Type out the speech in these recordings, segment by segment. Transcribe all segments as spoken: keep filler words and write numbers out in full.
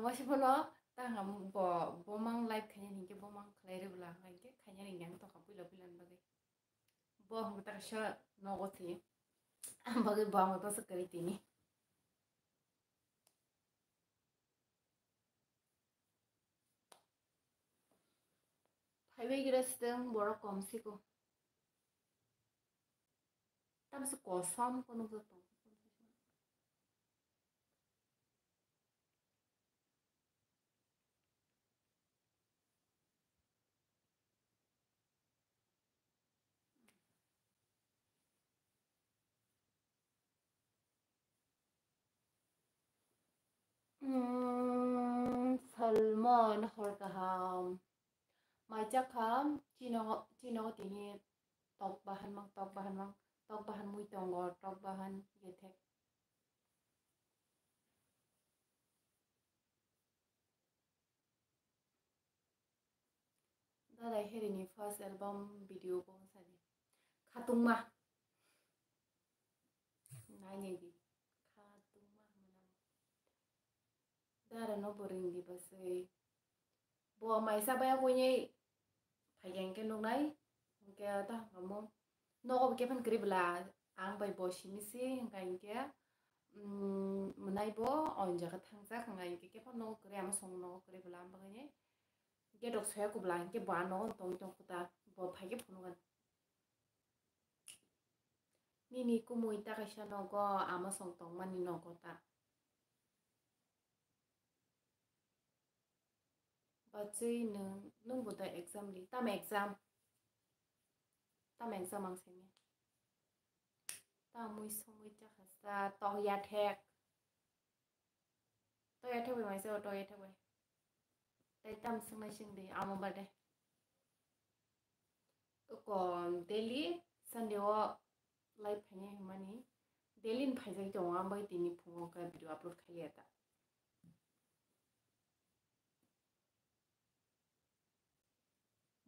Wasi bono ta hwnkha bo, bo mang live khaina hinkhe bo mang khlai rwbwla hwnkha hinkhe khaina hinkhe ang tongkha puila puila ni bagwi. Bo hwnkhe ta kaisa nogo twi. Ang bagwi bo ang to se kwrwi tini. Phaibai gira sitwng borok kom siko. Tamsi kosom kono joto. Mm, Salman hor kaham. Mai chakha, chino, chino tini tok bahan mang, tok bahan mang, tok bahan mui tongo, tok bahan gethek. Dadai Herini first album video bo sadi. Khatungma. Nainai di. Khatungma hwnwi nang. Dara no bo ring di baswi. Bo maisa baya koinei phaiya hinkhe nuknai. Hinkhe ta hwnkha mo. Nogo bo khe phano kwrwi bwla ang bai bo simi se hwnkha hinkhe, mm, mwnai bo o jaga thangjak hwnkha hinkhe khe phano nogo kwrwi ama song nogo kwrwi bwla ang bagwi ni gate rok soya kubla hinkhe bo ano tongwi tong khe ta bo phai khe phunukgwi. Nini kumui ta kaisa nogo ama song tongmani nogo ta. Bachwi nwng, nwng bo da exam li. Tamo exam? Tamo exam ang simi. Tamui somui chakha sa tok ya thek. Tok ya thek bai mai sa tok ya thek bai. Tai tam swngnai sing di amo bade. Ko daily Sunday o live phainai hwnmani daily ni phaijak tongo, ang bai tini phungo khe video upload khai ya ta.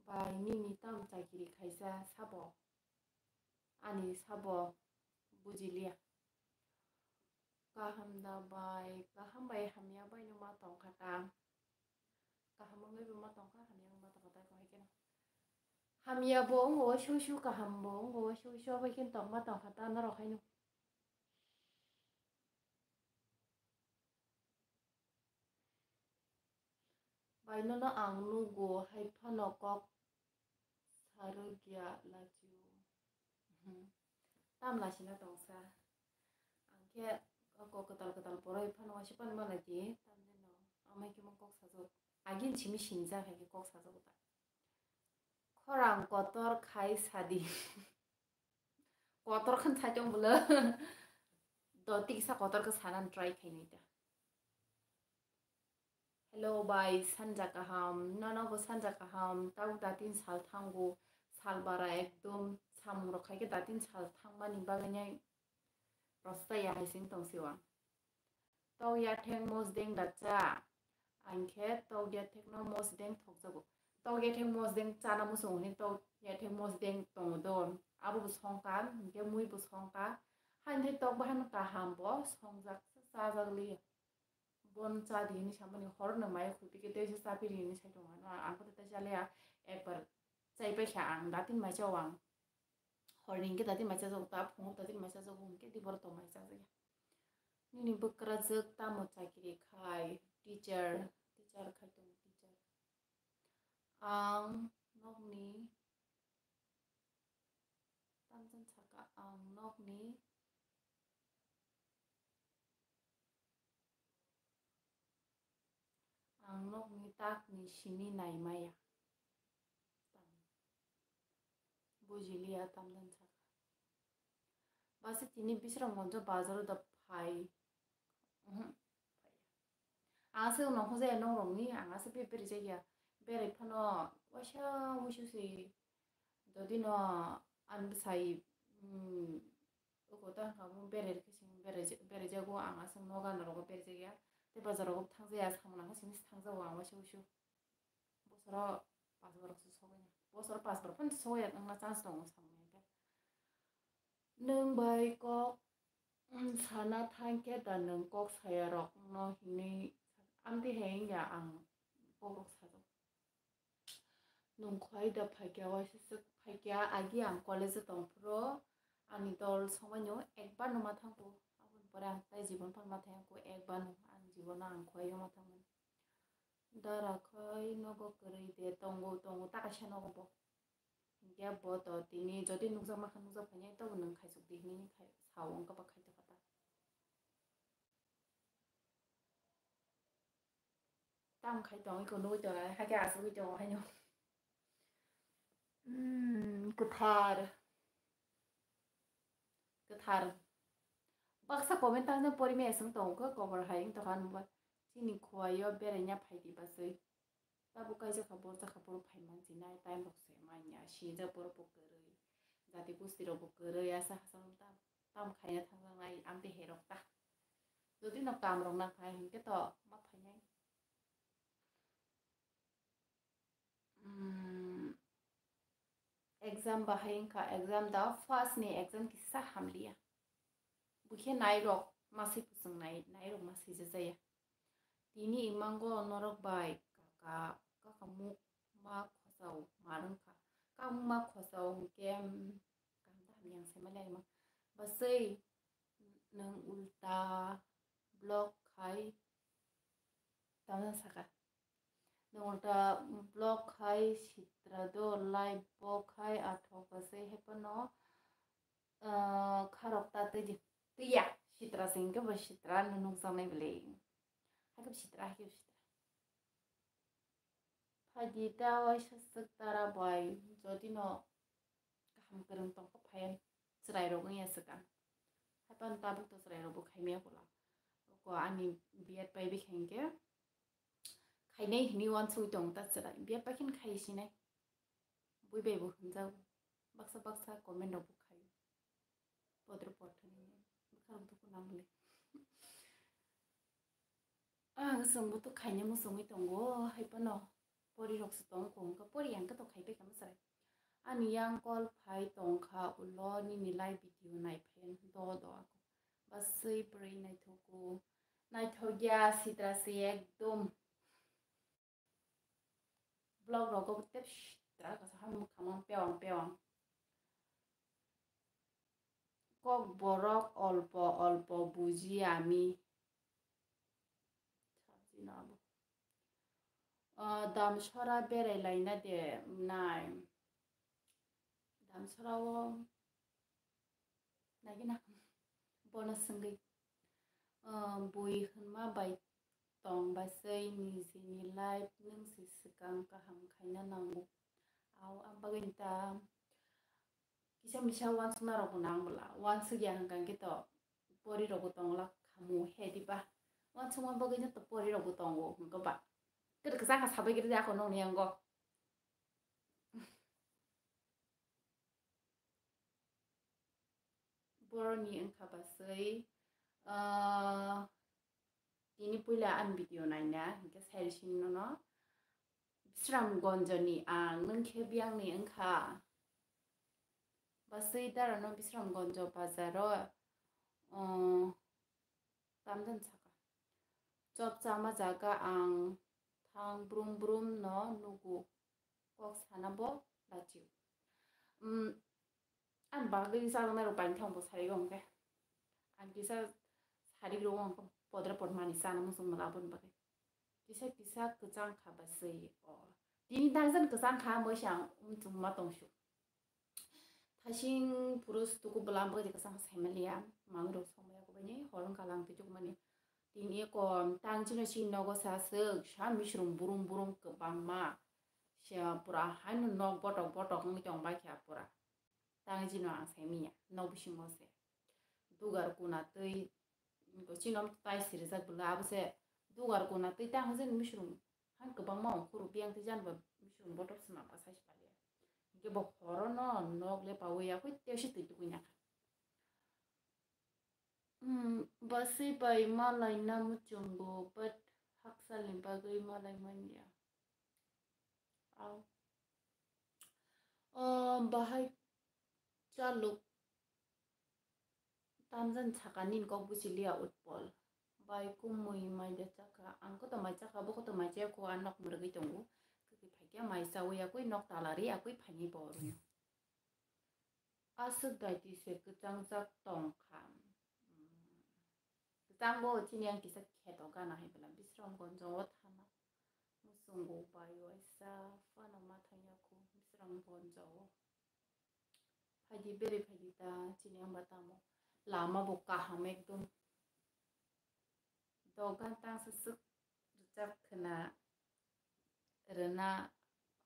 Bai nini tam chakiri khaisa sabo? Ani sabo bujiliya. Kaham da bai, kaham bai hamya bai no ma tongkha ta. Kaham wngwi bo ma tongkha, hamya wngwi ma tongkha ta, hai kheno. Hamya bo wngo waisa waisa, kaham bo wngo waisa waisa, bai kheno tongma tongkha ta norok haino. Bai nono ang nugo, hai phano kok sarwgya lachio. Mhm. Tam lachina tongsa. Ang khe kok kwtal kwtal poroi phano waisa phano ma lachi. Tamni no amai khe mo kok sajak. Agin simi sinjak hai khe kok sajak ta. Khorang kotor khai sadi. Kotor khan sai tong bwle. Do tiksa kotor khe sanan try khainai ta. Hello bai, sanja kaham. Nono bo sanja kaham. Tabuk datin sal thango. Sal bara ekdom samung rok khai khe datin sal thangmani bagwi nai rosta ya hai sing tong siwa. Tok yathek mosdeng da cha. Ang khe tok yathek no mosdeng thokjago. Tok yathek mosdeng chana muchung hwnwi tok yathek mosdeng tongo do. Abo bo songkha, hinkhe mui bo songkha. Haini tok bahan kaham bo songjak, chajak li. Bon cha di hwnwi samani hor no mai khulpi khe tei se cha phiri hwnwi sai tongo. Ano ang khe tei cha liya, ekbar chai paikha ang, datin mai cha o ang. Horni hinkhe datin mai chajago ta, phungo datin mai chajago hinkhe dibor tong mai chajakya. Nini bwkrajwk tamo chakiri khai, teacher, teacher khai tongo, teacher. Ang nokni, tamjani saka ang nokni, ang nokni takni simi naimaya. Bujiliya tamjani saka. Basi tini bisrang monjo bazaro da phai. Mhm. Ang se uno hojaya nongrokni, ang ase be berijaya. Berai phano waisa wuisu se. Dodino ang bwsai, mm, uko ta hwnka mo berai rikhe sing berai, beraijago ang ase noga norogo beraijakya. Tei bazar rogo thangjaya samung nangkhe simi se thangjago ang waisa wuisu. Bosoro pas borok se sogwi. Bosoro pas borok phano sogwi wngna chance tongo samung nangkhe. Nwng bai kok, mm, sana thang khe da nwng kok saya rok no hinwi sa-, Amtwi hai wngya ang bokrok sajak. Nwng khwlai da phaikya, waisa swk phaikya, agi ang college o tongphuru ani dol songmani ekbar no ma thangkhu. Aboni pore ang tai jibon phano ma thangkhu, ekbar no ang jibono ang khwlai ma thangmani. Dara khai nogo kwrwi de tongo, tongo ta kaisa nogo bo. Hinkhe bo to tini jodi nukjak ma kha nukjak phainai tobo nwng khaisuk di hinwi khai sao wngkha ba khai tokha ta. Tam khai tong iko nugui tongo, hakhe asugui tongo haino. Hmm, kwthar. Kwthar. Baksa comment tangsa pori maya swng tongo khe, kokor hai wng tokha nungba. Chini khuaio beraina phaidi basui. Tabuk kaisa kha, borsa kha, borok phai mansinai, time rok se manya, sinijak borok bo kwrwi, jati gusti rok bo kwrwi, asa hachal tam, tam khaina thangjaknai, amtwi herok ta. Jodi no kam rok nang phai hinkhe to ma phainai. Hmm, exam bahai wngkha, exam da first ni exam kisa hamliya. Bukhe nairok masui kuchung nai, nairok masui jajaya. Tini imango norok bai kaka, kaka muk ma khosao mar wngkha. Kak muk ma khosao hwnkhe, mm, kaham da hamya ang saimali ang ma. Basui nwng ulta block khai tamo saka. Nwng ulta block khai sitra do live bo khai athok basui hepano, ah, kharok ta twi di. Twiya sitra se hwnkhe bo sitra no nukjaknai bwle. Hakhe sitra, hakhe sitra. Phaidi ta waisa swk tara bai, jodi no kaham kwrwng tongkha phaiya chwrairok wngya swkang. Hapan tabuk to chwrairok bo khaimya kula. Ko ani biyat pai bikha hinkhe khainai hinwi wansugwi tong ta chwrai. Biyat pai khe khai sinai. Bui bai bo hwnjago. Baksa baksa comment rok bo khai. Podre pothani bwkha rok dukhu nang le. Ang chwngbo to khaina muchungwi tongo, hai phano pori rok se tong kho, hwnkhe pori ang khe to khai pai kha mwsai. Ani yang call phai tong kha ulo nini live video nai phai do do ako. Basui bwrwi naithogo. Naithok ya sitra se ekdom. Vlog rogo tei sitra kasa ham mwkhang mang pewang pewang. Kok borok olpo olpo buji ami. Sabji no abo. Ah, Damsora berai laina de nai. Damsora o Nagina bono swngwi, ah, bui hwnma bai tong basui nijini life nwng se swkang kaham khaina nango. Ao ang bagwi ta kisa misa uansukna rokbo nang bwla, uansuk ya hwnkha khe to pori rokbo tongla khamu he diba? Uansukma bagwi no to pori rokbo tongo hwnkhe ba. Kwrwksa kha sabai kwrwi ako nokni yango. Boroni wngkha basui, ah, tini puila ani video naina hinkhe sai sini nono. Bisramgonjoni ang nwng khe biyangni wngkha. Basui darano Bisramgonjo bazaro, ah, tamjani saka. Chop chama jaga ang thang brum brum no nugo. Kok sana bo lachio. Um, ang bagwi chajaknai rok paini thang bo sari rok hwnkhe. Ang kisa sari rok hwnkhe podre pod mani chana muchung mala aboni bagwi. Kisa kisa kwchang kha ba swi o. Tini dangjan kwchang kha bo se ang muchung ma tong su. Thasing purus tuku bwlam bagwi kwchang saimaliya. Manwi rok songmaya kubani hor wngkha lang twi tukmani. Tini eko tang chini si nogo sa swk sa misrung burum burum kwbangma. Sia pura haino nok botok botok wngwi tong bai kha pura. Tang chino ang saimiya nok bisingo se. Dugar kuna twi chino tai sirijak bwla abo se. Dugar kuna twi tang chini misrung han kwbangma ongkhuru biyang twi jani ba misrung botok swnam ba sai paliya. Hinkhe bo horo no nok le pawi ya hoi tei si twi tukui nakha. Hmm, basui bai malai na muchungo, but haksalni bagwi malai manya. Au. O, bahai chaluk tamjani saka nini kok buchiliya Utpol. Bai kumui mai de chakha, ang koto mai chakha, bo koto mai chaya kho, ang nok mwrwgwi tongo. Kwtwi phaikhe mai chawi yakwi nok tala ri yakwi phaini bo oroni. Aswk daiti se kwchangjak tongkha. Kwchangbo chini ang kisa kheto gana hai bwla Bisramganj o thana. Muchungo bai waisa phano ma thangya kho Bisramganj o. Phaidi beri phaidi ta chini ang ba tamo. Lama bo kaham ekdom. Dogan tangsa swk rwchap khwna rwna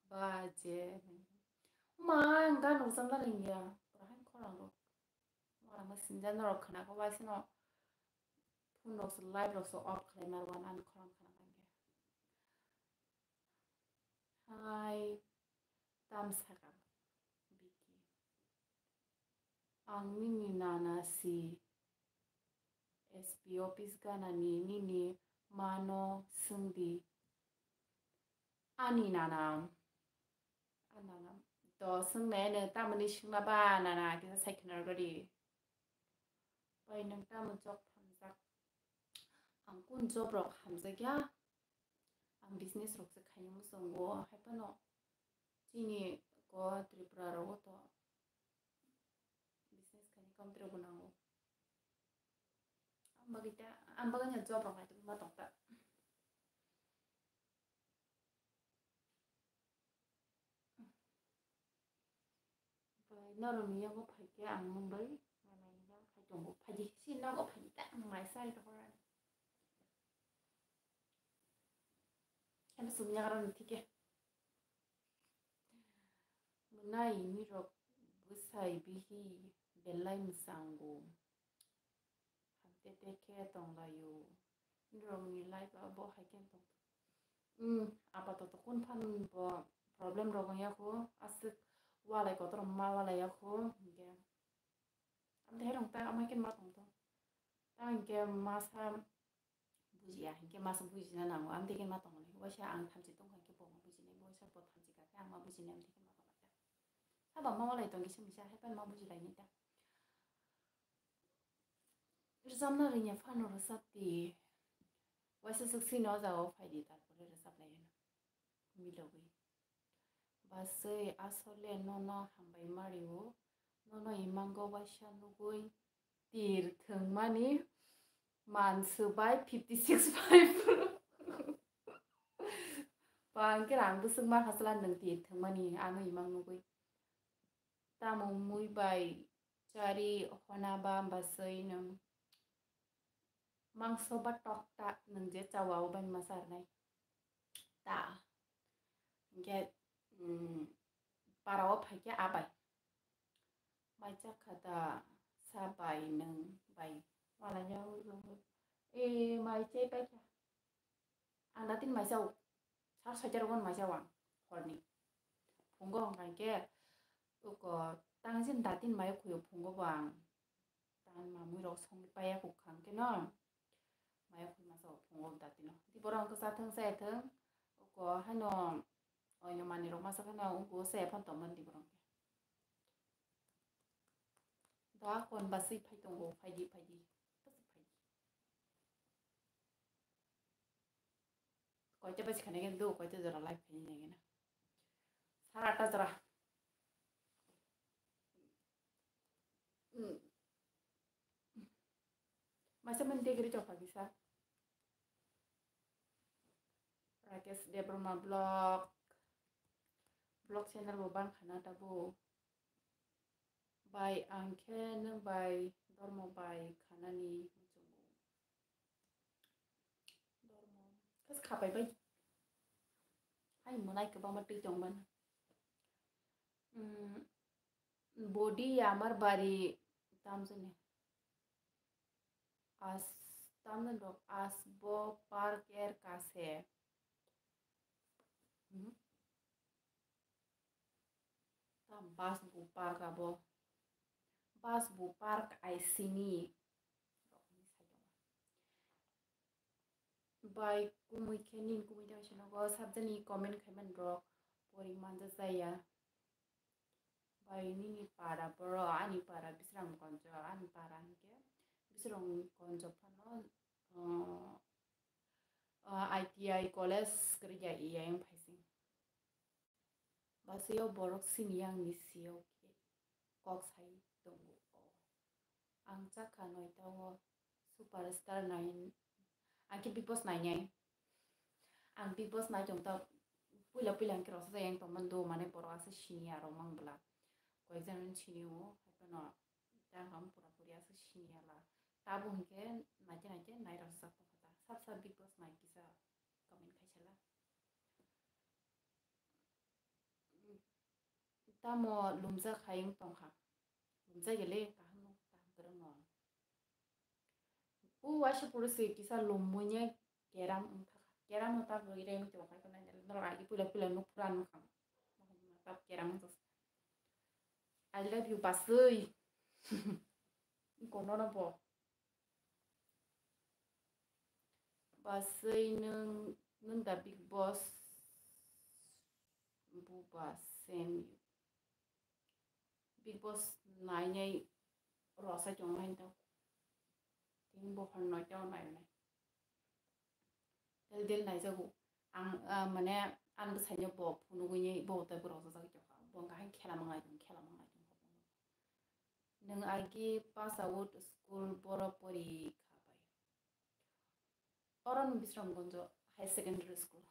ba je. Ma, ang gan rwchapna lingya. Pura hai khorang rok. Mora ma sinja norok khwna ko bai sino. Phone rok se live rok se off khlai mar wan ani khorang khwna kangkhe. Hai, tam sakha Biki. Ang nini nana si S P office ganani nini mano swngdi. Ani nana, ani nana. To swngnai no tamoni swngna ba nana kisa sai khwna rwdi. Bai nwng tamo job hamjak? Ang kun job rok hamjakya? Ang business rok se khaina muchungo, hai phano chini ko Tripura rogo to business khaina kamtwrwbo nango. Ang bagwi ta, ang bagwi no job rok naitugwi ma tongta. Bai norokni yago phaikhe ang nwng bai nanaini yago phai tongo. Phaidi si nogo phaidi ta ang mai sai rohorani. Ano sumya karoni thike. Mwnai nirok bwsai bihi belai mwchango. Hamte te khe tonglaio. Nirokni life abo hai khe tong. Hmm, apatoto kun phan bo problem rok wngya kho, aswk walai kotor ma walai ya kho, hinkhe. Amtwi hai rong ta amai khe ma tong tong. Ta hinkhe masa bujiya, hinkhe masa bujina nango, amtwi khe ma tong nai. Waisa ang thamchi tong kha khe bo ma bujinai, waisa bo thamchi kha khe ang ma bujinai, amtwi khe ma tong nai ta. Sabo ma walai tong kisa misa hai pan ma bujilai nai ta. Rwchapna rwngya phano rwchapdi. Waisa swk sino o jaga o phaidi, tarpore rwchaplai hino. Milogwi. Baswi asole nono hambai mario. Nono imango waisa nugwi tir thwngmani mansu bai fifty six bai phuru. Bangkhe rang bwswk ma hasla nwng tir thwngmani ano imang nugwi. Tamo mui bai chari hona ba baswi nwng mangso ba tokta nwng je chawa o bai ma charnai ta. Hinkhe, um, para o phaikhe abai. Mai chakha da sa bai nwng bai. Malai ya e mai chai paikha. Ang datin mai chao. Sar soita rogon mai chao ang horni. Phungo hwnkha khe uko tangsin datin mai khuyo phungo bo ang. Tang mamui rok songwi paiya kuk khang khe no. Mai khui masa phungo datin no. Di borok hwnkhe cha thung cha thung. Uko haino oino manwi rok masa kheno uko se phano tongmani di borok hwnkhe. Da kon baswi phai tongo, phaidi, phaidi. Baswi phaidi. Koita basi khana khe do, koita jora live khaini nai gana. Sara atta jora. Hmm. Masa mani degre chokha kisa. Rakesh Debbarma vlog. Vlog channel bo bang khana ta bo. Bai ang khe nwng bai dormo bai khanani muchungo. Dormo. Kas khapai bai. Hai monai kwbangma twi tongmani. Hmm. Body amar bari tamjani. As, tamjani rok as bo park er kase. Hmm? Tam bus bo park abo. Bus bo park ai sini. Bai kumui khe nini kumui tang sinogo sabjani comment khaiman rok pori manja jaya. Bai nini para boro ani para Bisramganj ani para hinkhe Bisramganj phano uh, uh, I T I college kwrwi ya, iya yang phaising. Basio borok sini yang ni sio khe kok sai tongo. O, ang chakha noita o superstar nai, ang khe Bigg Boss nainai. Ang Bigg Boss nai tong ta puila puila ang khe rosa yang tong mando, mane borok asa sini aro mang bla. Koyek jon sini o, haikhe no ta ang pura puri asa sini ala. Tabuk hwnkhe naikhe naikhe nai rosa tong kha ta. Sab sab Bigg Boss nai kisa comment khai sala. Tamo lumjak hai wng tongkha. Lumjak ya le kaham no, kaham kwrwng no. O waisa pore se kisa lum muiya keram wng thakha. Keram no ta bwrwi rem tongkha, norok agi puila puila nuk pura nuk kha. Tab keram wng tongkha. I love you, Baswi. Kono no bo. Baswi nwng, nwng da Bigg Boss buba same you. Bigg Boss nainai rosai tongo haino. Tini buphang noita o nainai. Del del naijago. Ang, ah, mane, ang bwsaino bo phunugwi bo tei bo rosajagwi tongkha. Bo wngkha hai khela mangai tong, khela mangai tong. Nwng agi pass out school boro pori kha bai. Oro nwng Bisramganjo High Secondary School.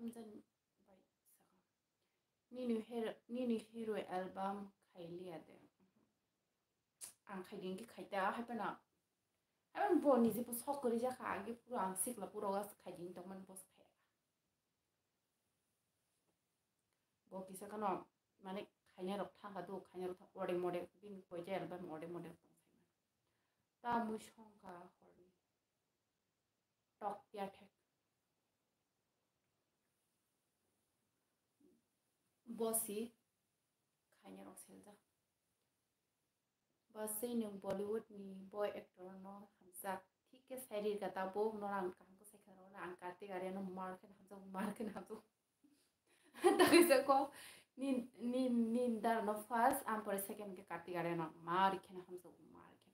Hamjani bai saka. Nini hero, nini hero album khailiya de. Ang khaidi hwnkhe khaita, haipano. Haipano bo niji bo sok kwrwi jakha, agi puro ang sikla puro gas khaidi tongmani bo se khaya. Bo kisa kano, mane, khainai rok thangkha do, khainai rok thang-, ode mode, bini koita album ode mode tong saimano. Ta mui songkha horni. Tok ya thek. Bosi khainai rok seljak. Baswi nwng Bollywood ni boy actor no hamjak. Thik khe sai ri kha tabuk no ang kaham khe sai kha rw na ang Kartik Aryan no mar khe hamjak, mar khe hamjak. Tagwi sa kok ni, ni, ni dara no first, ang pore second khe Kartik Aryan no mar khe hamjak, mar khe.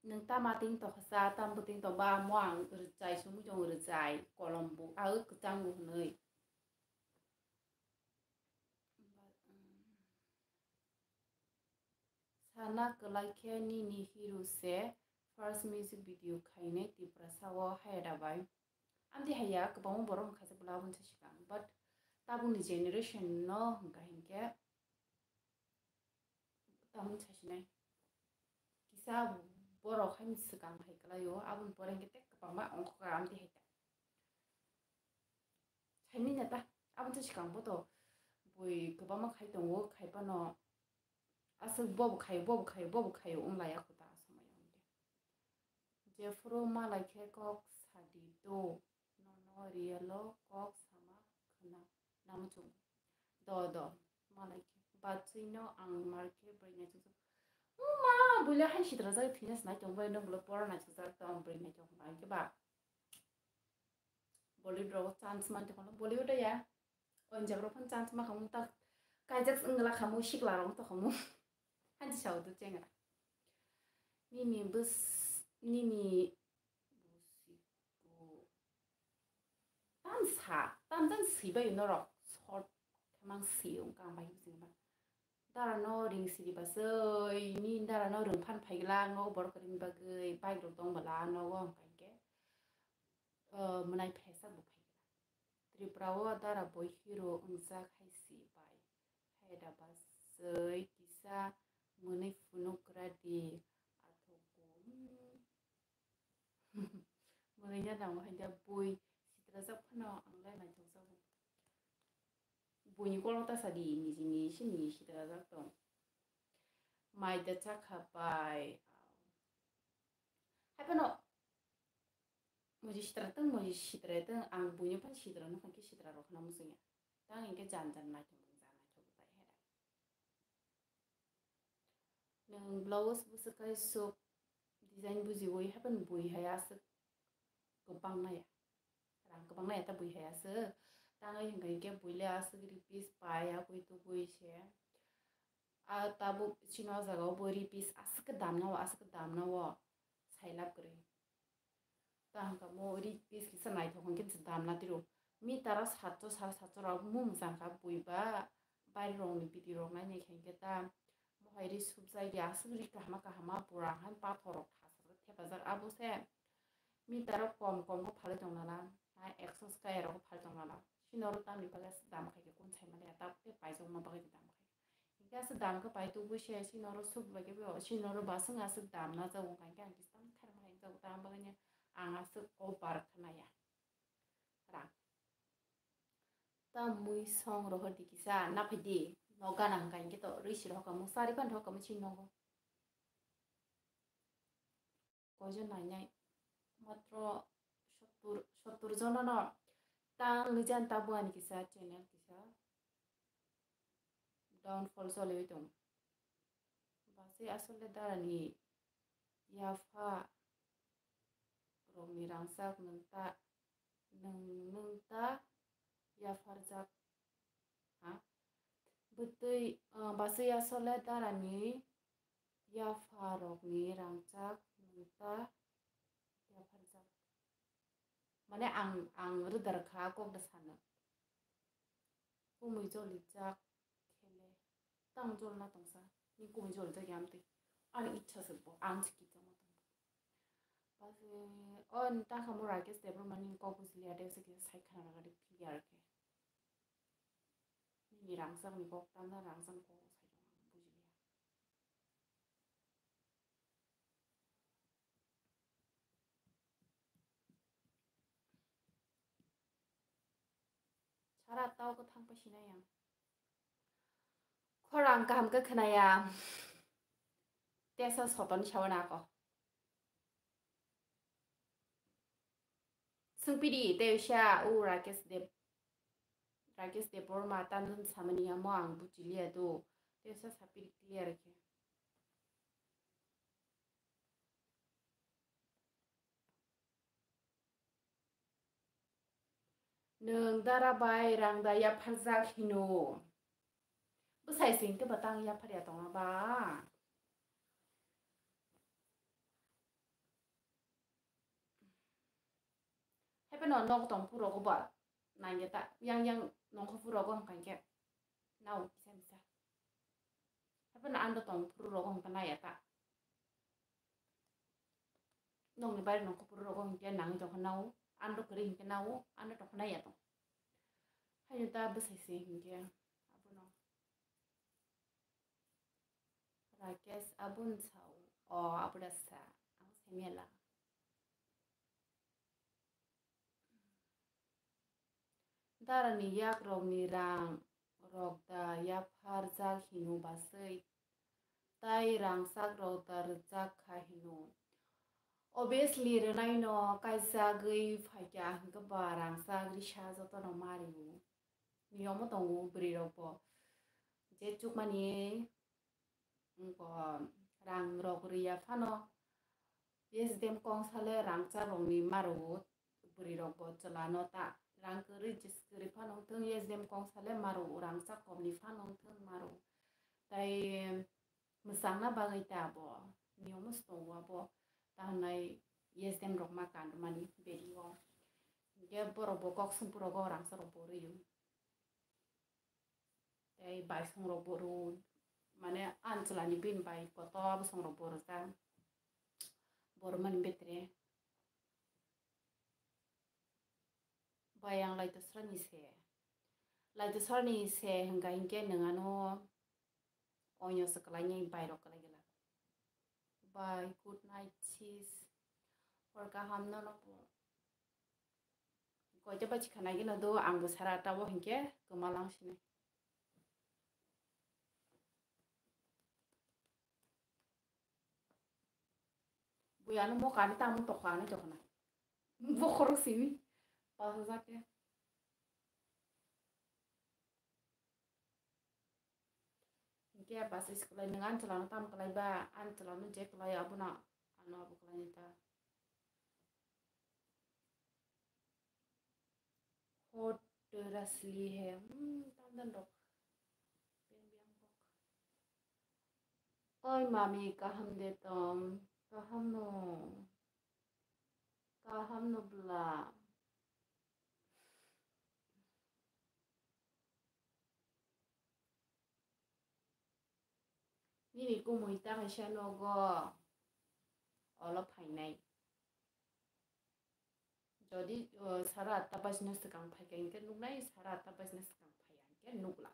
Nwng tama ting toksa, tam bwtwing tokba, mo ang rwchai, sumui tongo rwchai, kolom bo, ah, kwchang bo hwnwi. Sana kwlai khe nini hero se first music video khainai Tiprasa o Hayadabad. Amtwi haya kwbangma borok no khaijak bwla aboni swkang, but tabukni generation no hwnkha hinkhe. Tamoni sasinai. Kisa borok haini swkang hai kwlaio, aboni pore hwnkhe tei kwbangma ongkha amtwi hai ta. Saimanya ta, aboni swkang bo to bui kwbangma khai tongo, khai phano aswk bobo khaio, bobo khaio, bobo khaio wng laiya kho ta a somoi o hwnkhe. Jephuru malai khe kok sadi do, nono real o kok sama khna namuchung. Do, do, malai khe. Bachwino ang mar khe bwrwi naichukjak. Uma, buila hai sitrajak thwina se nai tong bai, nwng bulo pora naichukjak tong bwrwi nai tong bai khe ba. Bollywood rogo chance man tong Bollywood ya. Onjak rok phano chance ma khamu ta kaijak wngla khamu sikla rok to khamu. Hanji sao do chengra. Nini bus, nini Busiku. Tamsa, tamjani swibai norok short khe mang swi wngkha ang bai bising ba. Dara no ring siri basoi, ni dara no rwng phan phaigla, nogo borok kwrwini bagwi bike rok tong bwla nogo hwnkha hinkhe, uh, mwnai phaisa bo phaigla. Tripura o dara boi hero wngjak hai swi bai. Hai da basoi kisa mwnwi phunuk gra di. Athogo. Mwnwi ya nang hai da bui sitrajak phano ang lai naithokjago. Buini kolo ta sadi niji niji se niji sitrajak tong. Mai da chakha pai. Hai phano muji sitra tong, muji sitra tong, ang buini phano sitra no phano sitra rok khna muchungya. Tang hinkhe jan jan naithok jan naithok bai hai da. Nwng blouse bwswk kaisuk design bujiwi haphano bui hai aswk kwbang naya. Rang kwbang naya ta bui hai aswk. Tangwi hwnkha hinkhe bui le aswk rupees pai yakui tubui se. A tabuk chini o jaga o bo rupees aswk khe damna o, aswk khe damna o. Sailab kwrwi. Ta hwnkha mo rupees kisa naithok hwnkhe se damna tiro. Meter o satso, sare satso rok mung jang kha bui ba bari rok ni bidi rok nai nai khe hinkhe ta. Mohai ri subjak ya aswk ri kahama kahama bura hai pathor rok thasa thepajak abo se. Meter o kom kom khe phalwi tong lala, hai ekso square rok phalwi tong lala. Chini oro tamni bagwi dam khai khe kun sai mali ya, tabuk tei paijak ma bagwi dam khai. Hinkhe aswk dam khe pai tubui se, chini oro sub bai khe bo, chini oro baswk aswk dam na jago, hinkhe ang kisa tang khairok ma hai jago, tamo bagwi ang aswk o bar khna ya. Rang. Ta mui song rohor di kisa, na phai di, no gana hwnkha hinkhe to rwi si rohor kamo, sari phan rohor kamo chini nogo. Koijon nainai? Matro sottur, sottur jonono ta wngwi jan ta buani kisa channel kisa downfall choliwi tongo. Basi asole darani yapha rokni rangchak nwng ta, nwng, nwng ta yapharjak. Ha? Bwtwi, ah, basi asole darani yapha rokni rangchak nwng ta yapharjak. Mane ang, ang rwdar kha kok da sana. Kumui jolijak khele. Tang jolna tongsa. Ni kumui jolijak ya amtwi. Ani ichha se bo. Ang se kichama tong. Basi, o ni ta kamo Rakesh Debbarma ni kok bujiliya de se kisa sai khana raga de clear khe. Nini rangchak ni kok tanda rangchak ni kok sai tong ang bujiliya. Sara tau kwthang pa sinai ang. Khorang kaham khe khwnaya. Tesa sotoni sawana ako. Swngpidi tei usia u Rakesh Deb, Rakesh Debbarma tandun samani amo ang bujiliya do. Tei usia sapidi clear khe. Nwng dara bai rang da yapharjak hino. Bwsai se hinkhe ba tang yapharya tongna ba. Haiphano nok tong phurogo ba nangya ta yang yang nongkho phurogo hwnkha hinkhe nao kisa misa. Haiphano ando tong phurogo hwnkha naya ta. Nokni bari nongkho phurogo hwnkhe nangwi tongkha nao, ando kwrwi hinkhe nao, ando tongkha naya tong. Haino ta bwsai se hinkhe abono. Rakesh aboni sao, o, abo da sa, ang sai mela. Darani yakrokni rang rok da yapharjak hino baswi, tai rangchak rok da rwjak kha hino. Obviously, rwnaino kaijagwi phaikha hwnkhe ba rangchak risa jotono mario. Niyomo tongo bwrwi rokbo. Je chukmani Wngkha rang rok riya phano S D M kongsa le rangchak rokni marugo bwrwi rokbo chwla no ta rang kwrwi jis kwrwi phano wngthung S D M kongsa le marugo rangchak komni phano wngthung marugo tai mwchangna bagwi ta bo niyom se tongo abo ta hwnai S D M rok ma kanmani beri o hwnkhe borok bo kok songphurogo rangchak rok bo rwi o. Tei bai songrok bo rw, mane, ani chwlani bini bai kotor bosongrok bo rwjak, bo rwmani betre. Bai ang Laitosrani se, Laitosrani se hwnkha hinkhe nwng ano oino se kwlainai, bairok kwlai gela. Bai, good night, sis. Hor kaham nono bo. Koita bachi khanai gino do, ang bo sara tabo hinkhe kwma lang sini. Bui ano mo kani tamo tokha ani tokna. Bokhorok simi. Pas hajar ke. Hinkhe bus school ai nwng ani chwla no tamo kwlai ba, ani chwla no je kwlai abono ano abo kwlai ni ta. Motor asli he, hmm, tam dan rok. Beng beng kok. Oi mami, kaham de tong? Kaham no? Kaham no bla? Nini kumui ta kaisa nogo olo phainai. Jodi, o, sara atta bajina swkang phaikha hinkhe nuknai, sara atta bajina swkang phaiya hinkhe nukla.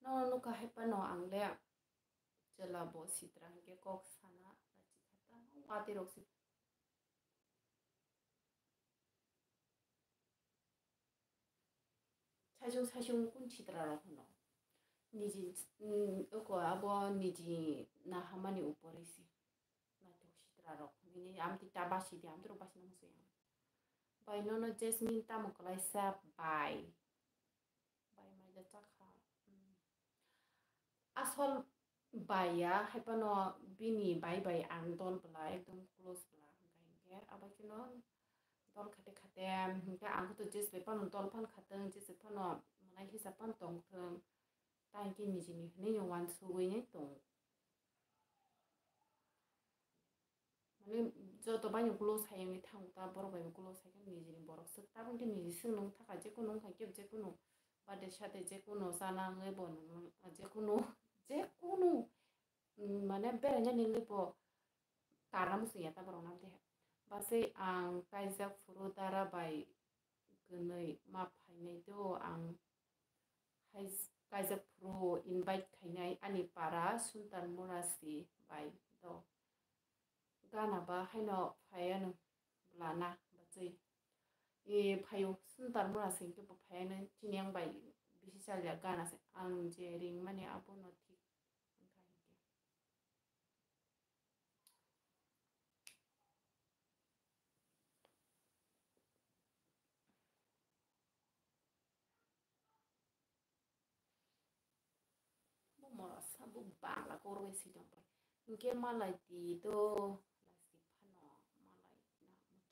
Nono nukha hai phano ang le chwla bo sitra hinkhe kok sana nachi kha ta watwi rok se. Saichung saichung kun sitra rok hwno. Niji, mm, oko abo niji nahamani upori se. Naithok sitra rok. Bini amtwi ta basi di, amtwi rok basi nang se. Bai nono Jasmine tamo kwlaisa bai. Bai mai da chakha. Mm. Asol bai ya, hai phano bini bai bai ang dol bwla, ekdom close bwla, hwnkha hinkhe abo kheno dol khate khate, hinkhe ang khe to Jess bai phano dol phan khatwng, Jess bai phano mwnai hisab phano tongthwng, ta hinkhe nijini hinwi no uansugwi nai tongo. Mane joto bai no close hai wngwi thango ta, borok bai bo close hai khe nijini borok swk. Tabuk khe niji swk nung thaka, jekunu wngkha khe jekunu birthday sade jekunu chana wngwi bo nung jekunu, jekunu, mm, mane beraina nini bo karna muchung ya ta borok nam de. Basai ang kaijak phuru dara bai gwnwi ma phainai do ang hai kaijak phuru invite khainai ani para Suntar Murasi bai do. Gana ba haino phaiya no bwlana bachwi. E phaio Suntar Murasi hinkhe bo phaiya no chini yang bai bisi chalya gana se ang je ringmani abono thik wngkha hinkhe. Bo mora sa bo bala kok rwui si tong pai. Hinkhe malai di do, plastic phano malai na muchung.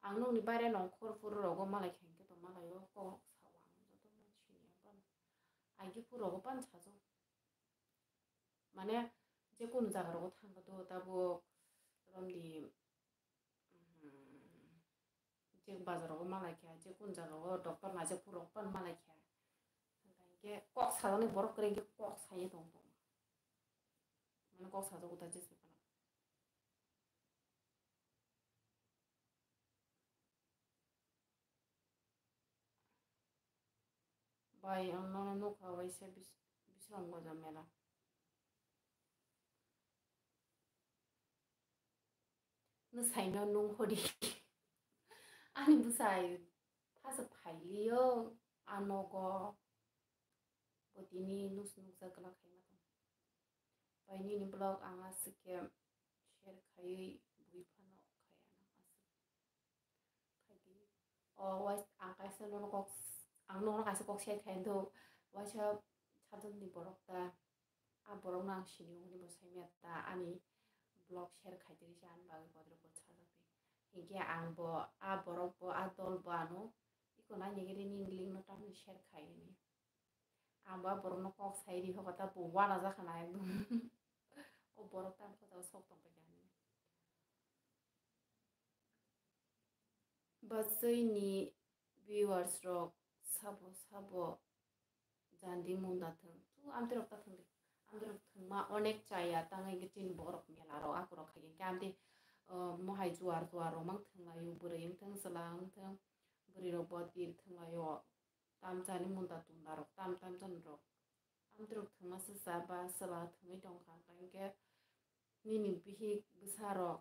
Ang nokni baire nongkhor phuru rogo malai khe hinkhe to malai o kok sao ang joto no sini ang phano. Aigi phuru rogo phano sajak. Mane jekunu jaga rogo thangkha do tabuk romdi, mm, je bazar rogo malai khe, jekunu jaga o doctor naijak phuru rogo phano malai khe. Hinkhe kok sajani borok kwrwi hinkhe kok sai tong tong. Mane kok sajak uta jesa phano. Bai, ang nono nukha waisa bis-, Bisramganj mela. Nwsaino nung hodi. Ani bwsai phasa phailiyo a nogo. Bo tini nus nukjak glak khaima tong. Bai nini vlog ang aswk khe share khaiwi bui phano khaiya nang aswk. Khaidi. O wais ang kaisa nono kok, ang nono kaisa kok share khai do. Waisa sajwkni borok ta. A borok no ang sini hwnwi bo saimaya ta ani vlog share khai tiri se ani bagwi bodro bo sajak di. Hinkhe ang bo a borok bo a dol bo ano iko nai nigiri nini link no tamni share khai hwnwi. Ang bo a borok no kok sai ri hoba ta bo wana jakha na ekdom. O borok tamo kotha o sok tong pai kha hinwi. Bwswini viewers rok sabo sabo jandi munda thwng. Tu amtwi rok ta thwng di. Amtwi rok thwngma onek chaya tangwi chini borok mela rok akorok khai khe amtwi, uh, mohai juar juar rok mang thwnglaio, bwrwi wngthwng chwla wngthwng, bwrwi rok bo tir thwnglaio. Tamchani munda tunda rok, tam tam chani rok. Amtwrwk thwngma se cha ba chwla thwngwi tong kha, hwnkha hinkhe nini bihik bwsa rok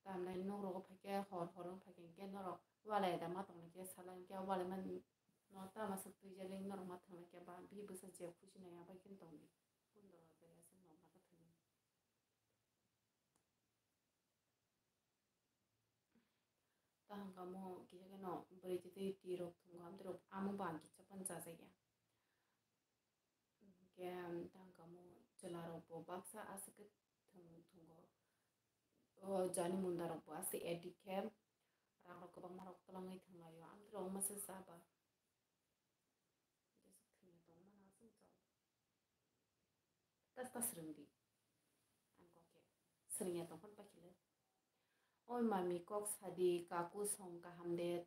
tamnai nok rogo phaikhe hor hor wng phaikhe hinkhe norok walai da ma tongnaikhe sala hinkhe walai mani no tama swk twijali norok ma thwngnaikhe ba bihik bwsa je khusi naiya bai khe tongdi. Kundoro jaya se nok ma thwngwi. Ta tangkamo kisa kheno bwrwi twi twi rok thwngo, amtwi rok amo bo ang kisa phano chajakya. Hwnkhe tangkamo chwla rok bo baksa aswk khe thwng thwngo. O jani munda rok bo aswk edit khe rang rok kwbangma rok twlangwi thwnglaio, amtwi rok masa chaba. Jesuk thwngya tongmani aswk chao. Tas tas swrwngdi. Ang kok khe swrwngya tongphano pakhilai. Oi mami kok sadi, kaku song kaham de,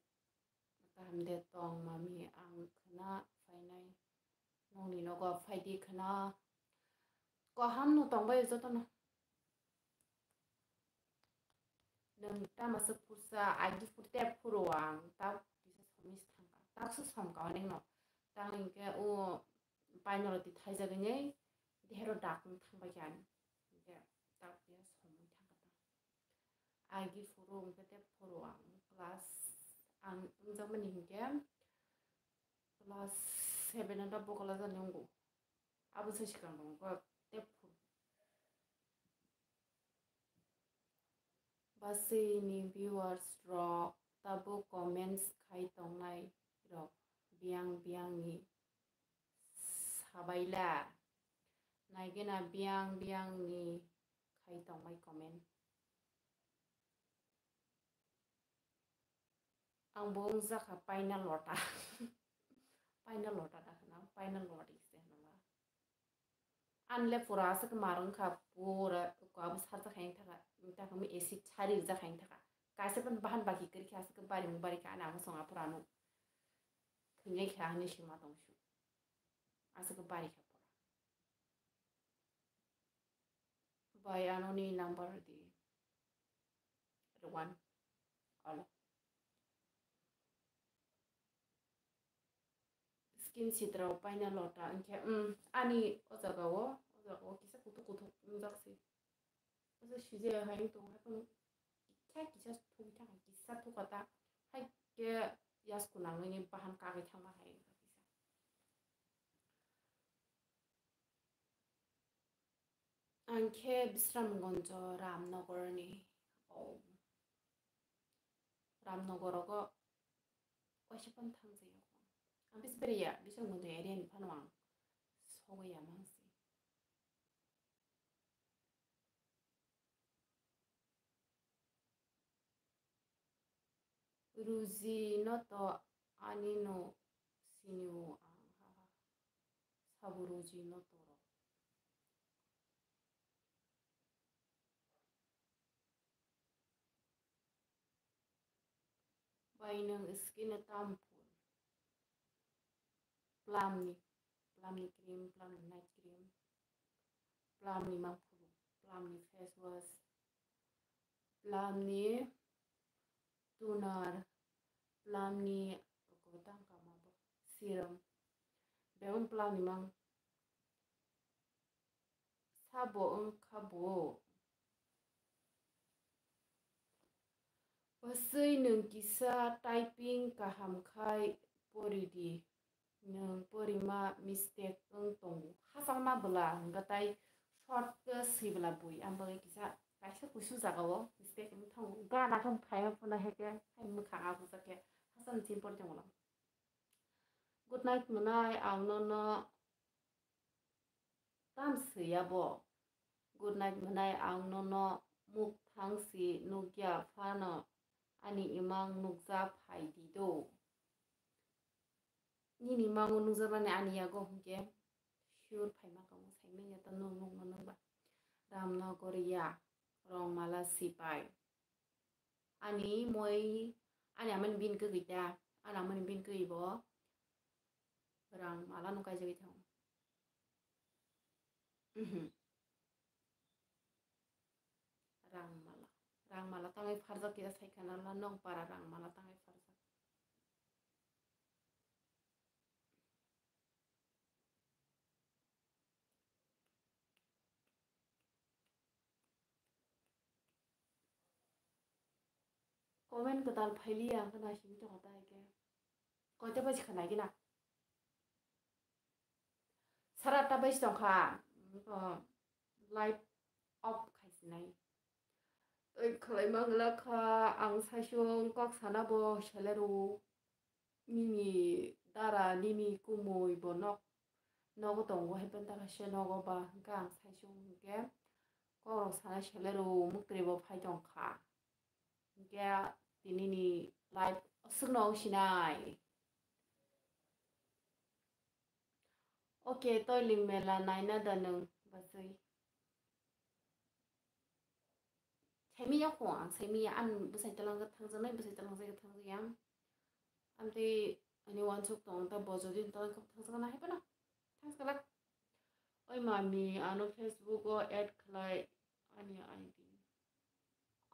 kaham de tong mami, ang khwna phainai. Nongni nogo phaidi khwna. Kaham no tongbai jotono. Nwng tamo se phursa, agi phurte phuru ang, ta kisa somis thangka, ta kisa somka onek no. Tang hinkhe o painolo ti thaijak hinwi dehero dak wng thangbai khe ani. Hinkhe ta kisa somwi thangka ta. Agi phuru hinkhe te phuru ang class ang wngjakmani hinkhe class seven o ta bo class ani wngo. Abo se swkang rok wngkha tei phuru. Bwswini viewers rok tabuk comments khai tongnai rok biyang biyang ni sabaila naigena biyang biyang ni khai tongbai comment. Ang bo wngjakha paina lota. Paina lota da hwna, paina lota se hwnba. Anle pura aswk mar wngkha, pura abo sarjak hai wngthaka, wngthaka acid sari rijak hai wngthaka. Kaisa ban bahan baki kwrwi khe aswk bari wng bari kha, ani amo song aphuru ano thwinai kha hinwi swima tong su. Aswk bari kha pura. Bai anoni number di. Rwan. Alo. Skin sitra o paina lota wngkhe, um, ani o jaga o, o jaga o kisa kuthuk kuthuk wngjak se. Asa sijaya hai wng tongo, hai phano kisa kisa thugwi thangkha, kisa thukha ta, hai khe yasku nangwi ni bahan kagwi thangma hai wngkha kisa. Ang khe Bisramganj Ramnagar ni, o, Ramnagar rogo waisa phano thang jaya. Ang bisi beri ya, Bisramganj area ni phano ang sogwi ya mang se. Ruji no to ani no sini o ang ha ha. Sabo Ruji no to ro. Bai nwng skin no tam phuru. Plum ni, Plum ni cream, Plum ni night cream, Plum ni mangphuru, Plum ni face wash, Plum ni toner, Plum ni rokbo tang kama bo serum. Bebak Plum ni mang sabo wngkha bo. Bwswi nwng kisa typing kaham khai pori di. Nwng porima mistake wng tongo. Hachal ma bwla hwnkha tai short khe swi bwla bui. Ang bagwi kisa kaisa kusu jaga o mistake wng thango. Gana khe phai ma phano heke hai mwkhang abuja khe hachal ni chini pori tongwla. Good night mwnai ang nono. Tam swiya bo. Good night mwnai ang nono mukthang si nukya phano ani imang nukja phai di do. Nini imango nukjaknani ani yago hwnkhe sure phaima tongo, saimanya ta nwng nukma nwngba. Ramnagar ya, Rongmala sipai. Ani moi, ani amani bin kwgwi ta, ani amani bin kwgwi bo Rangmala no kaijagwi thango. Mhm. Rangmala. Rangmala tangwi pharjak kisa sai khana la nong para Rangmala tangwi pharjak. Comment kwtal phailiya, ang khe naisingwi tongkha ta hai khe. Koita baji kha naigina? Sara atta baji tongkha. Live off khaisinai. Oi, khlai mangla kha, ang saichung kok sana bo selero. Nini dara, nini kumui bo nok, nogo tongo hai penta kha se nogo ba, hwnkhe ang saichung hwnkhe kok rok sana selero, muktri bo phai tong kha. Hwnkhe tinini live aswkno wng sinai. Okay, Toiling mela naina da nwng bachwi? Saimiya kho ang, saimiya, ang bwsai twlang khe thangjaknai, bwsai twlang khe thangjakya. Amtwi ani uansuk tong ta bo jodi twlang khe thangjakna hai phano thangjaklak. Oi mami, ano Facebook o add khlai ani I D.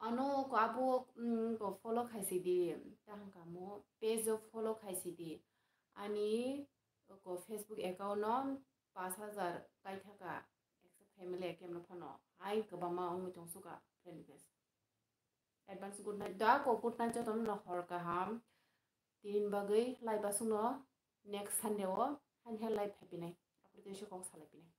Ano ko abo, mm, ko follow khaisi di, ta hwnkha mo page o follow khaisi di. Ani ko Facebook account no pash hajar kaithaka accept khaimale kemno phano. Hai kwbangma wngwi tongsuka friend request. Advance good night. Da ko good night jotono no hor kaham. Tinin bagwi live aswkno next Sunday o hani hai live phaipinai. Apre tei se kok salaipinai.